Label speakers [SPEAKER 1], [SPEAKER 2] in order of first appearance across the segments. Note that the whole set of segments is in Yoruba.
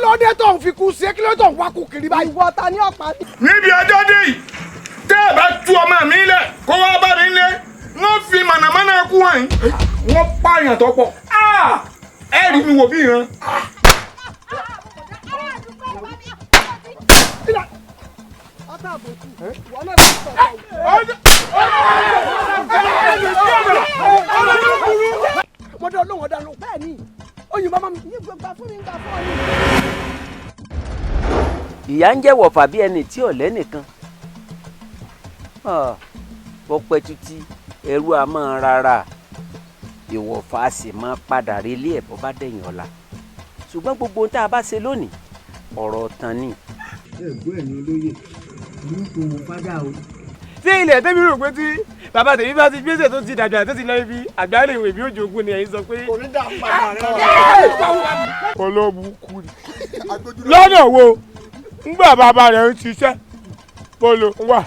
[SPEAKER 1] Ló dé tó ń fi kú sí? Kí ló tó ń wá kú kiri báyìí?
[SPEAKER 2] Ìwọ ta ní ọ̀pá mi.
[SPEAKER 3] Níbi ọjọ́ dé yìí, tẹ́ ẹ bá tú ọmọ mi lẹ̀ kó wá bá mi lé, wọ́n fi mànàmáná kú hàn yín, wọ́n pààyàn tó pọ̀. Ẹ rí mi wò bí ìran.
[SPEAKER 2] Ọ̀tá àbòkù ìwọ náà ti sọ̀rọ̀.
[SPEAKER 1] Mo dán lóhùn, ọ̀dà lóhùn.
[SPEAKER 2] Bẹ́ẹ̀ ni.
[SPEAKER 1] Oyin bàbá mi.
[SPEAKER 2] Yí gbogbo fún mi, gbà fún ọ ní.
[SPEAKER 4] Ìyá ń jẹ́ wọ̀fà bí ẹni tí ò lẹ́nìkan bọ́pẹ́ títí, ẹrú a máa rárá, ìwọ̀fà a sì máa padà relé ẹ̀ bọ́ bá dẹ̀yìn ọ̀la. Ṣùgbọ́n gbogbo ohun tá a bá ṣe lónìí, ọ̀rọ̀ tán ni.
[SPEAKER 5] Ẹ̀gbọ́n ẹ̀yin olóyè ní kò wọ́n fádà o.
[SPEAKER 6] Ṣé ilẹ̀ tẹ́mi rò pé tí bàbá tèmi bá ti gbèsè tó ti dàgbà, tó ti lọ ibi àgbálẹ̀ ìwé bí ó jogún ni ẹ̀yin sọ pé.
[SPEAKER 1] Kò ní dá padà rẹ.
[SPEAKER 3] Olóbùkún ni lọ́nà wo ńgbà bàbá rẹ̀ ń ṣiṣẹ́ bolo wà.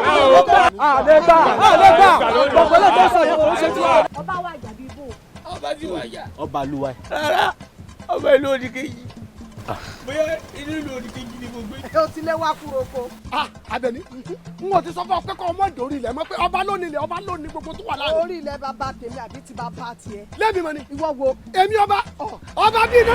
[SPEAKER 2] Àdégbà, àdégbà, gbogbo ilé tó sọ yẹn kò ń ṣe tiwa.
[SPEAKER 7] Ọba wa jàbí bò.
[SPEAKER 6] Ọba ti wà yá.
[SPEAKER 5] Ọba luwa.
[SPEAKER 6] Rárá, ọba ìlú òdìkejì, bóyá inú ìlú òdìkejì ni mo gbé.
[SPEAKER 2] O ti lé wá kúrò ko.
[SPEAKER 1] Ah, Àbẹ̀ní, n ò ti sọ fún ọ pé kọ́ ọmọ ìdórí ilẹ̀ mọ́, pé ọba ló ní ilẹ̀, ọba ló ní gbogbo tó wà láàrin.
[SPEAKER 2] Orí ilẹ̀ bàbá tèmi àbí ti bàbá tiẹ̀?
[SPEAKER 1] Lẹ́mi mọ́ ni.
[SPEAKER 2] Ìwọ wo?
[SPEAKER 1] Èmi ọba, ọba bíi iná.